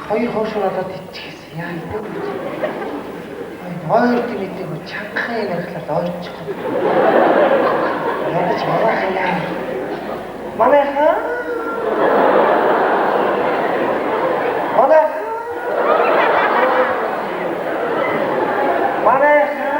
Хоёр хоошор болоод иччихсэн. Яа идэв гэж. Ойр димэдэггүй чанхын ярихлаар ойрчих. Ядаж манайхаа яа. Манайхаа. Манайхаа. Манайхаа.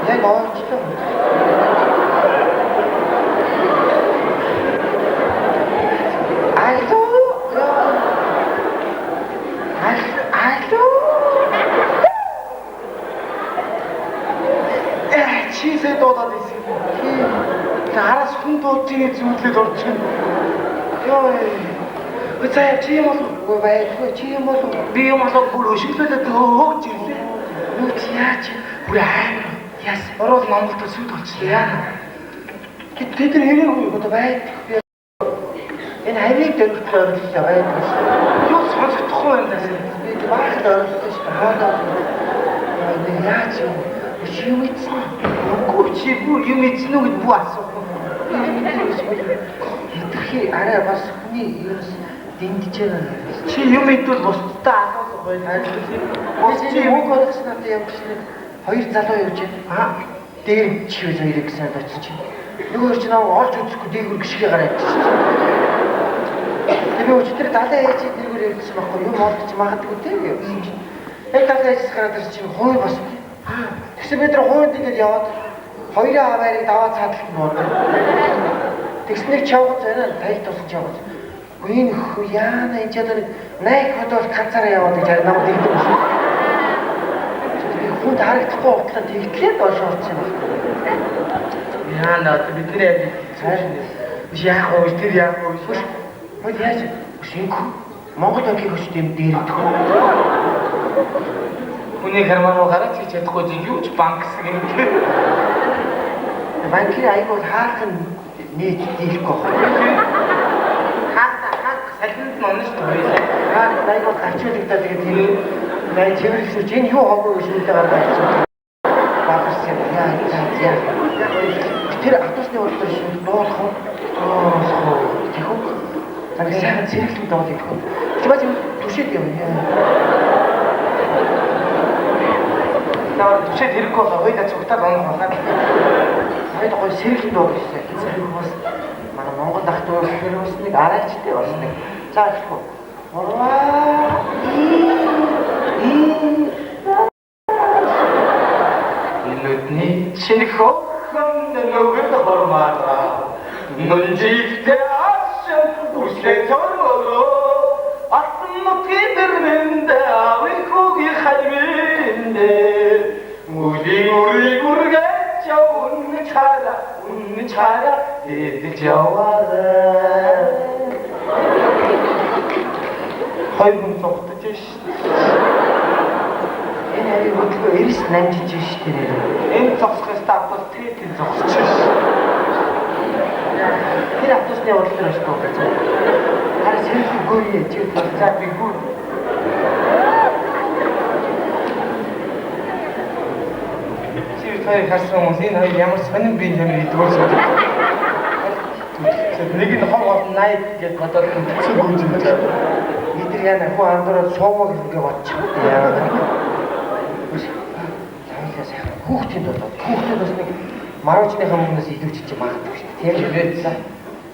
Яг ойрчлоо. Алло. Алло. Чи сая дуудаад ирсэн. Тэр араас хүн дуудчихны зүйлээд орж байна. Йоо. Заа чи юм болов? Үгүй байдгүй чи юм болов? Би юм болов бүр өшиглүүлээд хөөгж ирлээ. Юу чи яаж? Бүр амар. Яас. Орол Монголд сүд болчихлоо. Яа. Тэд нар хэрэг одоо байдгүй. Энэ хавийг дөрвөлтөөр орууллаа байдгүй. Юу сонсохдохгүй юм даа. Би баахад оруулсан шүү дээ. Хоолоо. Нэг яаж юм? Чи юм идсэн үү? Үгүй чи бүр юм идсэн үү гэд бүх асуух. Хитрхи арай бас хүний ерөөс дэмжиж байгаа. Чи юм идвэл бусдад асуух байх. Бус чи мөнгө олгосон надад юм чи нэг хоёр залуу явж байна. Дээр чивээс хоёрыг гэсэн очиж чинь. Нөгөө чи намайг олж үзэхгүй дээгүр гიშгээ гараа явчихсан. Тэгээ өчигдөр далайн ээж дэргүүр явчихсан байхгүй юм олдож магадгүй те гэсэн чинь. Яг далайн ээж гараад ирсэн чинь хууй бас. Тэгсэн бид нар хууйд ингээд яваад хоёрын аваарыг даваа цаадалт нь буудаг. Тэгсэн нэг чавгаз байна таяг тусан чавгаз. Үгүй энэ хөө яана энэ ч одоо нэг найх хотол ганцаараа яваад гэж харин намайг тэгдэг юм. Би хүнд харагдахгүй утлаа тэгтлээ доош орсон юм байна. Яана одоо бидний амьд цааш нь яах вэ? Тэр яах вэ? Хөөе яаж шинг Монгол банкыг өчт юм дээрдэх үү? Хүний карман руу гараад хийж чадахгүй чи юу ч банк гэсэн юм те. Банкны айгуу хаалх нь нийт дийлэхгүй байна. Хаалт хаалт салхинд нь онно шүү дээ. Хаалт айгуу гарчуулагдаад тэгээд тэр най цэвэрлсэн чи энэ юу хоогүй гэж шүлдэ гаргаад ирсэн. Баларсан яа яа яа. Тэр автобусны урд дээр шүлд дуулах уу? Дуулах уу? Тэхүү. За нэг сайхан цэвэрлэн доод идэх үү? Чи бач түшээд яв. За түшээд хэрэггүй болоо хоёлаа цугтаад унах болоо. Хоёул гоё сэргэлэн дуу гэсэн. Тэр бас манай Монгол ах дуу тэр бас нэг араачтай бас нэг. За эхлэх үү. Урваа и Нүдний шинэх охин нүгэн хормаараа нүнжигтэй ашин үслээ цормороо алтан нутгийн дэрмэндэ авын хүүгийн хаймэндэ мүлийн үрийг үргэж үнэн чараа эдэж яваарай. Хоёр хүн цогтож ш. Энэ харийг хөдөлгөө эрс намжиж ш тэр. Энэ зогсох ёстой автобус тэр зогсож ш. Тэр автобусны урд дээр очиж байгаа. Харин сэргэлгүй чи за би гүр. Чи хоёр харсан хүмүүс энэ хоёр ямар сонин бие ямар идвэр суудаг. Нэг нь хог бол 80 гэж бодоод төцөө гүйж юм байна. Эдгээр яна хүн андуураад суумаг ингэ бодчих. Яа. Заавал сайхан хүүхдийн дуу. Хүүхдүүд бас нэг маруучныхаа мөнгнөөс илүү чиж магадгүй шүү дээ. Тийм ээ. За.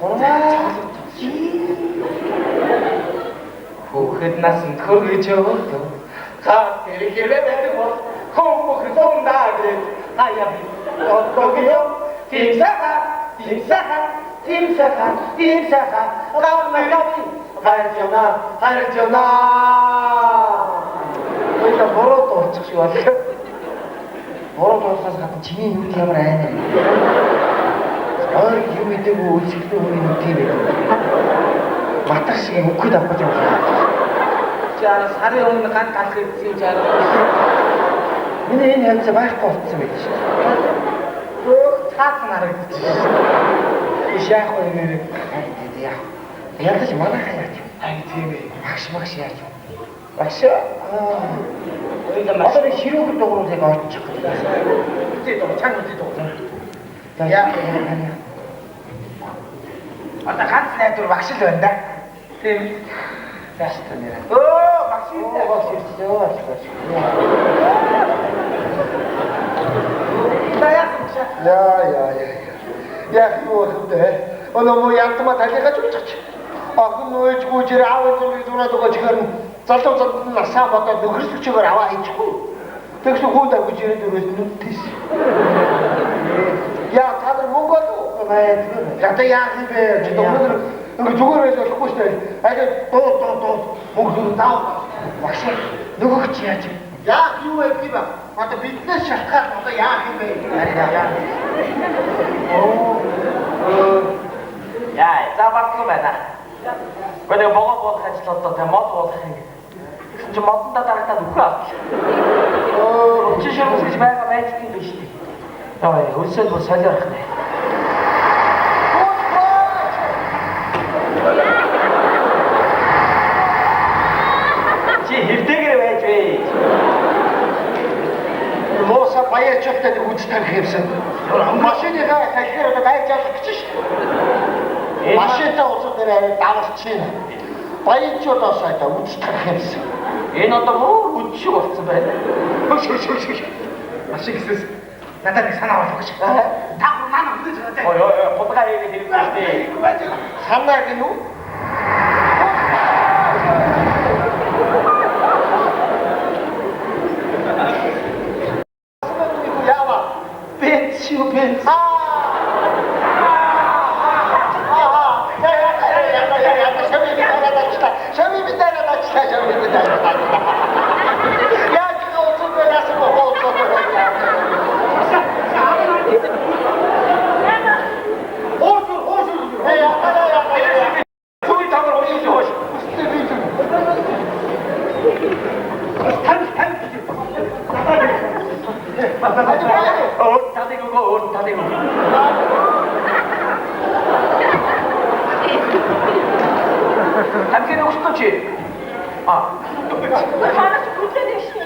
Гурваа. Хүүхэд насанд хөргөж яваад га тэр хэрэг байдаг бол хүмүүс сундаа гэж аяа би одоогийн тимсаха тимсаха тимсаха тимсаха гамна гами хайржана хайржана Хоёлаа буруу дуулчих шиг боллоо. Буруу дуулахаас гадна чиний нүд ямар аймар юм. Ойр юм идээгүй үлсгэлэн хүний нүд тийм байх. Матах шиг үхээд авах гэж байна. Чи ара сарын өмнө ганц алх идсэн чи ара. Миний энэ хавцаа байхгүй болцсон байх шүү дээ. Хөөх цаасан харагдчих. Биш яах вэ нэрээ? Харин яах. Ядаж манайхаа яаж юм? Ай тийм ээ. Багш багш яаж юм? Багш Аа. Одоо нэг ширүүхэн дугуйг яг очих гэж байна. Үгүй дуу, чанга үгүй дуу. За яа. Одоо ганц найдвар багш л байна да. Тийм. Яаш та нэрэ. Өө багш Оо багш ирсэн. Оо багш. За яасан багш. Яа яа яа. Яг юу вэ? Өнөө муу янтма талигаа чулчих. Охин нөөж гүйжэр аавын зургийг зураад өгөөч хэрнэ. Залуу залуу насаа бодоод нөхөрсөгчөөр аваа хийчихгүй. Тэгсэн хүн дагж ирээд өрөөс нүдтэйс. Яа та нар мөнгө болов? Одоо яах юм бэ? Чи өнөөдөр ингээ зүгээр байж болохгүй шүү дээ. Аль дуу дуу дуу мөнгө даа. Багш нөгөөх чи яаж юм? Яах юу вэ би ба? Одоо биднээс шалтгаална одоо яах юм бэ? Яа. Оо. Яа, за бардгүй байна. Гэхдээ богоо буулгах ажил одоо тэ мод буулгах юм. Тэгсэн чи модондоо дарагдаад үхээ авчих. Оо, чи ширмэс гэж байгаа байж тийм биш үү? Яа, өлсөл бүр солиорох нэ. Чи хэвтэйгэр байж вэ? Мууса баяачтай нэг үз тарих юмсан. Машиныхаа талхиар одоо дайж авах гэж шүү дээ. Машинтай усууд нэр арай давалчихна. Баячууд одоо үз тарих юмсан. Энэ одоо муу үд шиг болсон байна. Хөш. Машин гэсээс надад нэг санаа олох гэж. Та гур маань хүлээж байгаа Ой ой ой, хулгай хийгээд хэрэггүй шүү дээ. Санаа гэнэ үү? Яава. Бенц юу бенц. Түүний тавар уншиж хоош. Өөр талыг өгөө, өөр талыг өгөө. Тамхи өгсөн чи. А. Танаас хүлээн шүү.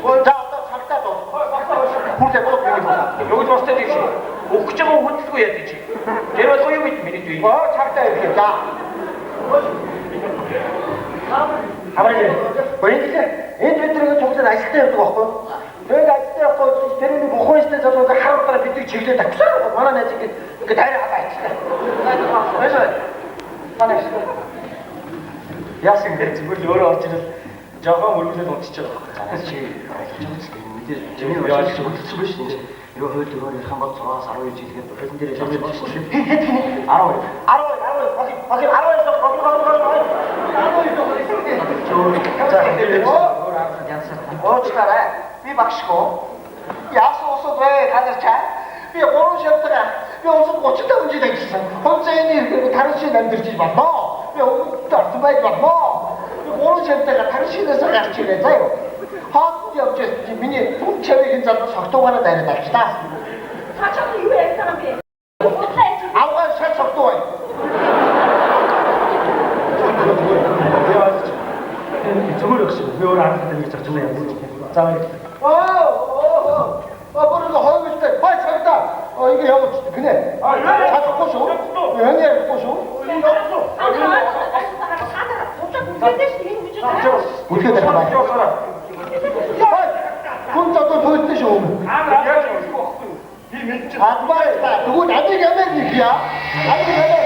Юу гэж бостой чи. Өгч байгаа хүндлгүй яа чи. Тэр болгоо юу гэд миний дүү. Хамраа. Энд бид нэг цуглаад ажилтаа явдаг байхгүй юу? Тэгээд ажилтаа явахгүй тэрний бүхэн штэ залуу ингээ хар удаараа биднийг чиглээд тавьсан. Манай найз ингээ ингээ дайраа хадаа ажилтаа. Баярлалаа. Манай ажилтаа. Яасан бэ? Зүгээр л өөрөө орж ирэл жоохон мөргөлөд унтчих байгаа байхгүй. Чи мэдээж миний яаж хөдөлсөн биш үү? Юу хууль дөрөөр ярих юм бол 6-аас 12 жил гээд хуулийн дээр ярьж байгаа шүү дээ. 12 12 12 12 12 Уучлаарай. Би багшгүй. Яасан усуд вэ? Та нар чаа? Би 3 шавтгаа. Би усуд 35 жил ажилласан. Хувьцааны таран шиг амьдарч болно. Би өмнөд орсон байж болно. Би 3 шавтгаа таран шигээс гарч ирээ заа юу. Хоолнд явж байсан чи миний түн чавийн залуу согтуугаараа дайраад авчлаа. Та чам юу ярьж байгаа юм бэ? Худлаа ярьж Авгаа шал согтуу бай. Зүгээр өгсөн. Би өөр арга гэж авч байгаа юм. За баярлалаа. Оо оо оо. Бүр нэг хоймолтой. Бай цагдаа. Оо ингэ явууч гинэ. Чадахгүй шүү. Энэ ярихгүй шүү. байгаа. Та нар худлаа хүлээн шүү. Энэ хүч үү? Үлгээд байх. Бай. Хүн зодоо төлтөө шүү. Яаж өгөх байхгүй юу? Би мэдчих. Адмаа тэгвэл амиг амиг их яа. Амиг амиг.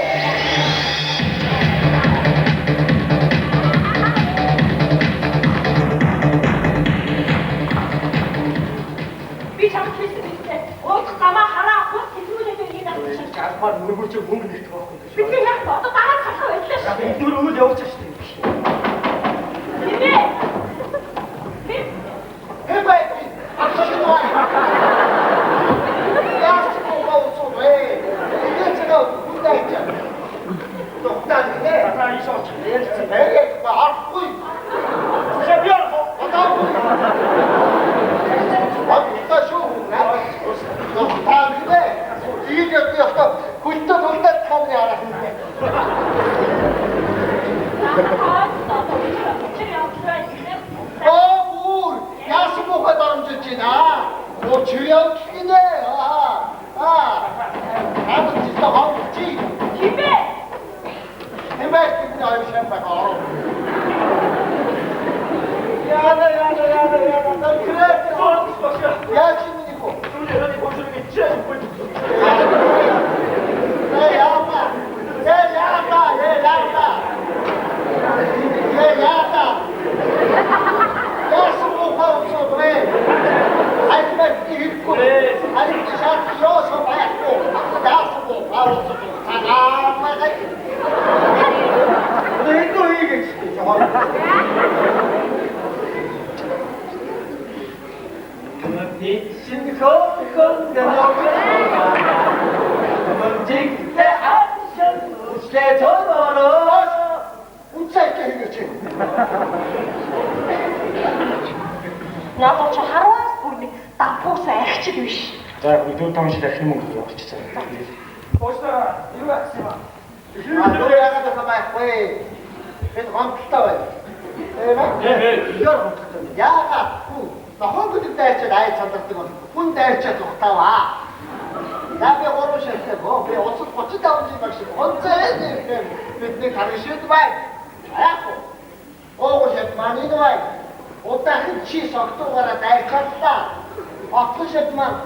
Би чамд хэлсэн биз дээ. Уудах замаа хараа хүн тэтгэмжтэй нэг авчих. Алмаар мөргөлж мөнгө нэгтгэх байхгүй. Бидний яг одоо дараа цахах байлаа шүү. Бид нөр өвөл явуулчих шүү дээ. Тийм ээ. Би Хэн бай? Агш шүү. Яасан уу вэ? Энэ ч нөө хүндэж. Тогтаа гинэ. За ийш очих. Тэгээд арахгүй. За би арах. Одоо Одоо шүү. Тогтаа гинэ. Тэгээд би одоо хүлдэ тулдаа та нарын арах юм. Оо бүр яасан муухай дарамжиж байна. Оо чи явж гинэ. Аа. Аа. Аа чи таа чи. Химээ. Хэмээ бидний аюу шам байгаа ороо. Яаж миний хөө? Эй яама. Эй яама, эй яама. Эй яама. Яасан муухай усууд вэ? Альмаг ихгүй. Альмаг шат ёсоо байхгүй. Яасан муухай усууд тагаамаа. Энэ хийгээч. Надад чи харуас бүр нэг давхуусан архичд биш. За яг 4-5 жил архины мөнгө олчихсан. Уучлаарай. Юу яасан юм бэ? Аа яагаад вэ байхгүй? Энэ гомдолтой байна. Тийм ээ. Яар гомдолтой. Яагаад хүн нохоо гэдэг дайрчаад ай цандардаг бол хүн дайрчаад ухтааваа. За би 3 ширхэг гоо би улсад 35 жил багш онцой нэрээр бидний таргишид байна. Яг ууг шат маань энэ байна. Удаахын чи согтуугаараа дайрчаалаа. Отхон шат маань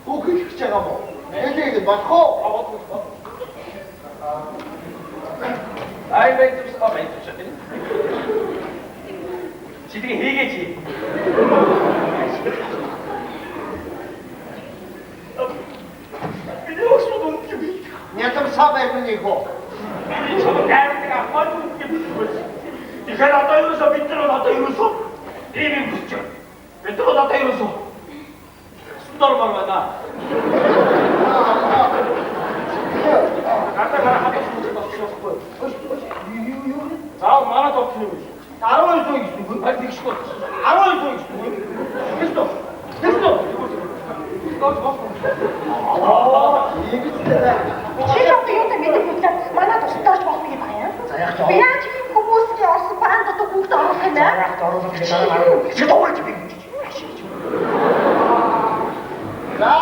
үг хэлэх гэж байгаа мó. Хэлийг болох уу? Ай бай тус аа тус. Чи тэгээ хийгээч. Миний өсөд үнэ би. Нятам сабай миний хөө. Би чам гайрдаг ахмад үнэ би. Тэгэхээр одоо юусоо бид нар одоо юусоо ийм юм хүсэж байна. Бид нар одоо юусоо судар байна. Гадаа гараа хатсан болохгүй. Юу? Заавал манай товч юм биш. 12 сая гэсэн үг. Харин тэгшгүй. 12 сая гэсэн үг. Тэгсэн үү? Тэгсэн үү? Аа, ийгчтэй. Чи одоо юутай мэдэх хөтлөө манай тусдаа орж болох юм байна. За яг ч яаж ийм хүмүүсийн орсон баан дотор хүүхд оруулах юм бэ? Яг оруулах гэж дараа нь. Чи дуугарч би. За.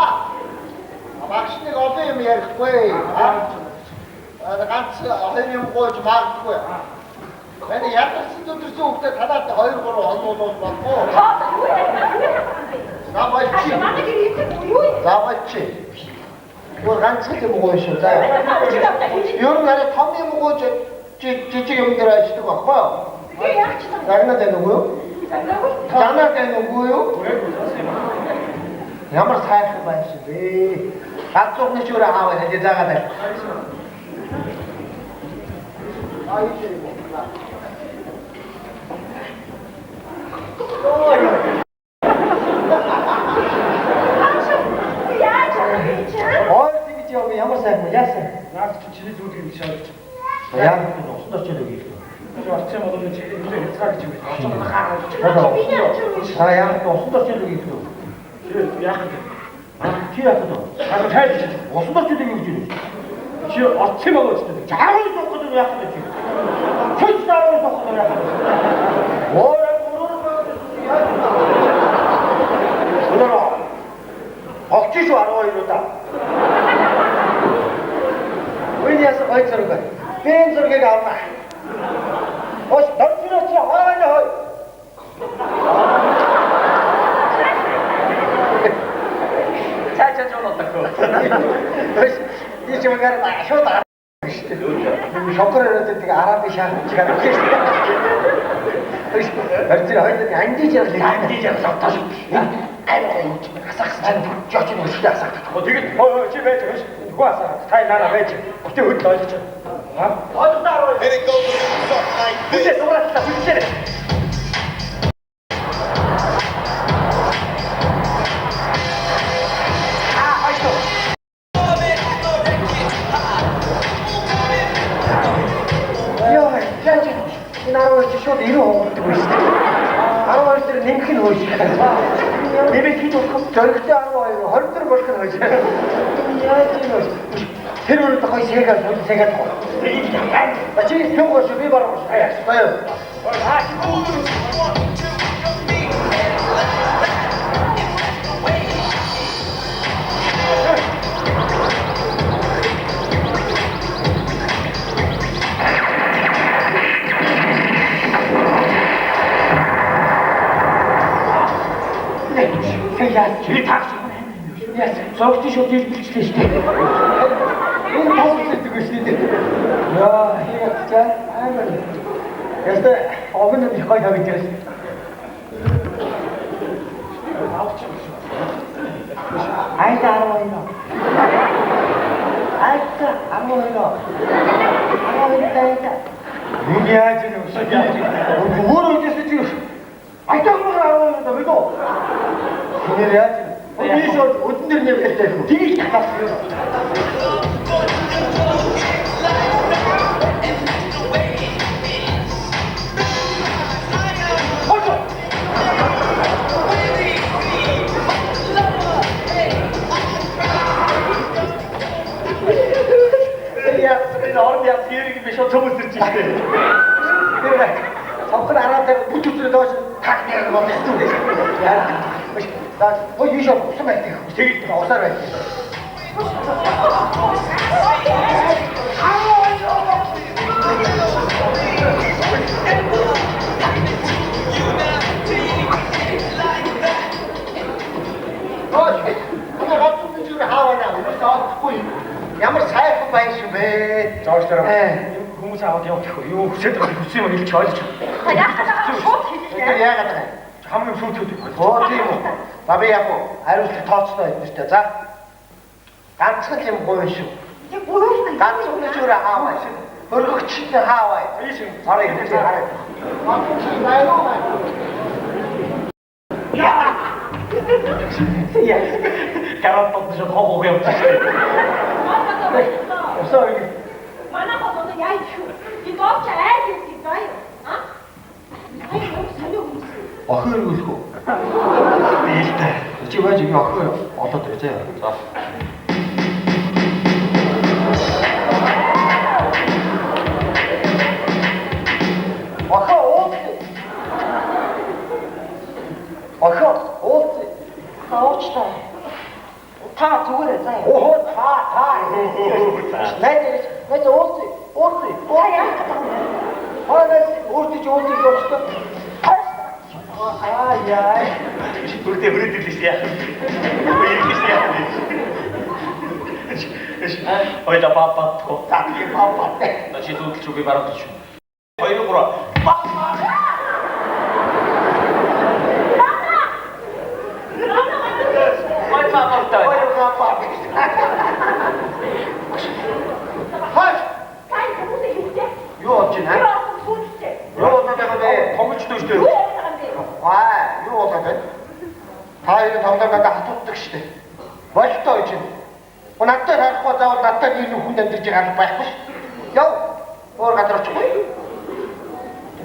Багш нэг олон юм ярихгүй. Аа ганц хоёр юм гооч магадгүй. Манай ядарсан өдөрсөн хүүхдээ танаад 2 3 он бол болохгүй. За болчих. Манай гэр ийдэг юу юм? За болчих. Гүр ганц л юм гоо шүү. За. Ер нь арай том юм гооч жижиг юм дээр ажилладаг байхгүй юу? Тэгээ яах ч юм. Загнаад байна уу юу? Загнаад байна уу юу? Ямар сайхан байх шиг бэ? Ганцуугны ч өөрөө ааваа хэлээ заагаад байна. Аа ийм юм. Ой тэгж яв ямар сайхан яасан? Наад чи чиний зүйл юм шаардж. Яг усан орчод өгье. Чи орчин болов чи энэ хязгаар гэж юм. Орчин хаа. За яг усан орчод өгье. Чи яах вэ? Чи яах вэ? Аа тайлж. Усан орчод өгье гэж юм. Чи орчин болов ч гэдэг. 12 суух гэдэг яах вэ чи? Чи 12 суух гэдэг яах вэ? Ой өрөөрөө яаж вэ? Огч шүү 12 удаа. Үний яасан гой зураг байна. Би энэ зургийг авна. Ос доржироо чи хойно хой. Цаачаа жоо отохгүй. Би ч мгаар шууд араа шүү дээ. Шокор өрөөд тэг арабын шахах чигээр өгсөн шүү дээ. Барьцэр хоёул андиж жаргал Андиж жаргал одоо шүү. Амар гоё юм чи асаахсан чинь жооч нь өштэй асаах. Тэгээд хөө чи байж хөөш. Нөгөө асаах. Та наана байж. Бүтээ хөдөл ойлгож байна. Аа. Ойлгосон арай. And it goes a little something like this. Бүтээ дуурайлаа бүтээ. Яа, яаж энэ 12 чи шууд 90 хугардаг байсан шүү дээ. 12 дээр нэмэх нь хөөж. Нэмэх хэд болох вэ? Зоригтой 12, 24 болох нь хөөж. Яаж юм бэ? Тэр өрөөд гоё сэгээ соёл сэгээд гоо. А чи юм гош би бараг гош. Баяа. Тэрийг яасан? Тэрийг таагч яасан? Зурагчийн шууд дэлбэлжлээ шүү дээ. Энэ тооцдог шүү дээ. Яа, хийгцээ. Амар. Ястаа огн нь их гоё тавьж байгаа шүү. Айда 12. Айда 12. 12 айда. Юу яаж юм өсөж яаж юм. Өөр үдээсээ чи айда 12 даа мэдөө. Тэр яаж юм? Би шууд өдөн дээр нэмэлтэй. Тгийг татаас. Энэ орд яс хэрэг би шууд төмөсөрч штэ. Тэр цогхон араад бүт өдрөө доош так нэр болсон. Яа. За, ой юу шууд усан байдаг. Тэгээд усаар байдаг. Ой, энэ ганц зүйл хааваа. Үүс олдохгүй. Ямар сайхан байх юм бэ? Зоочлороо. Хүмүүс аваад явах гэхгүй. Юу хүсээд байгаа хүссэн юм хэлж ойлгож. Та яах вэ? Шууд хэлээ. Тэр яагаад байгаа юм? Хамгийн сүүлд үү? Оо тийм үү. За би яг уу хариулт тооцноо эднэртэй. За. Ганцхан юм гуйн шүү. Тэг гуйна. Ганцхан зүгээр хааваа. Хөргөгч нь хааваа. Ийш юм. Хараа энэ хараа. Ганцхан чи байна уу? Яа. Карат тод шууд хог хог явчих. Усаа ингэ. Манай хол одоо яа юу? Би дооч айл гэдэг заа юу? А? Ай юу сони хүмүүс. Охин өргөлөх үү? Биелтэй. Чи байж би охин олоод ирээ заяа. За. Охин уулзъя. Охин уулзъя. Уучлаа. Та зүгээр заа юу? Оо та та. Найз найз уулзъя. Уулзъя. Та яах гэдэг юм бэ? Хойноос өөртөө чи уулзъя гэж бодсон. Аа яа. Бүрдээ хүрээд ирлээ шүү яах. Ирлээ шүү яах. Ойла папа тоо. За би папа. На чи дүүдэлч үгүй баруун шүү. 2 3. Папа. Ой папа. Ой папа. Хойш. Та энэ хүмүүсээ хэлдэг. Юу болж байна? Юу болсон сүүлчээ? Юу болоод байгаа вэ? Тоглож дөө шүү. Юу яриад байгаа юм бэ? Аа, юу болоод байна? Та хоёрын тоглоом надад хатууддаг шүү дээ. Болтой гэж байна. Надтай харахгүй заавал надтай нэг хүн амьдарч байгаа юм байхгүй шүү. Яв. Өөр газар очихгүй.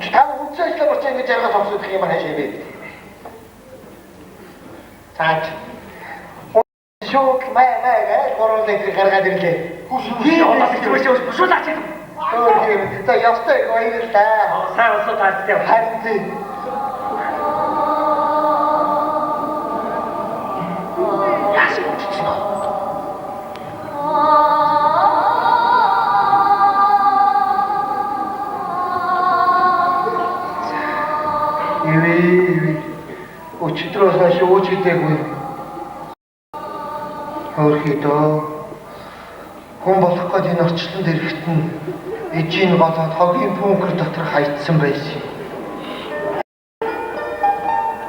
Чи та үндсэн ажлаа борч ингэж яргаа зогсох юм хаашаа бэ? Цаач. Шууд май май гэж гурван литр гаргаад ирлээ. Одоо тэгвэл бушуулаач. Өөр юм. За явстай баярлалаа. Сайн усуу таацтай. Харин тийм. Яасан үтцсэн үү? Ивэ өчигдрөөс хойш ууж идээгүй. Өөрхийдөө хүн болох гээд энэ орчлон дэрэгт нь эжийн голоод хогийн бункер дотор хаягдсан байсан.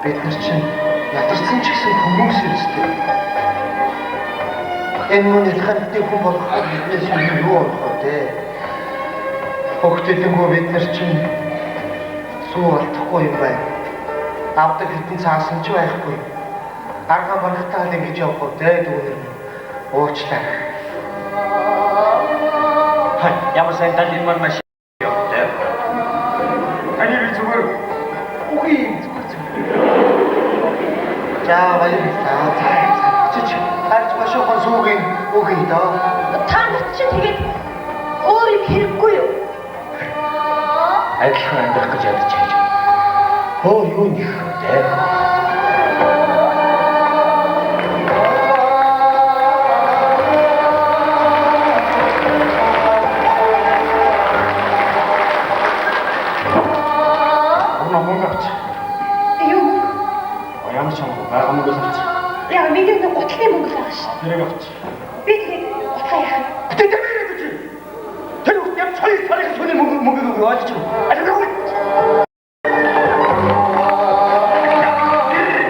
Бид нар чинь ядарсан ч гэсэн хүмүүс үстэй. Энэ мөн дэлхийд хүн болох гээд биднээс юу болох вэ? Хөгтөлөнгөө бид нар чинь сүү алдахгүй юм байна. Авдаг хэдэн цаасан ч байхгүй. Арга барахтаа л ингэж явах уу те дүүнер минь. Уучлаарай. Ямар сайн тал энэ маань маш явтай. Таны би зүгээр үгүй зүгээр зүгээр. За баярлалаа. За за. Чич харж башуухан сүүгийн үгүй доо. Та нар чинь тэгээд өөр юм хэрэггүй юу? Адилхан амьдрах гэж ядаж хайж. Хөө юу нэх Тэ. Урна мөнгө авч. Юу? Ямар ч юм байгаа мөнгө л авч. Яг миний нэг гутлын мөнгө л байгаа шүү. Тэрийг авч. Би тэгээд гутлаа яах вэ? Тэр тэр чи. Тэр үст ямар 2 сарын шөнийн мөнгө мөнгө ойлгож байна.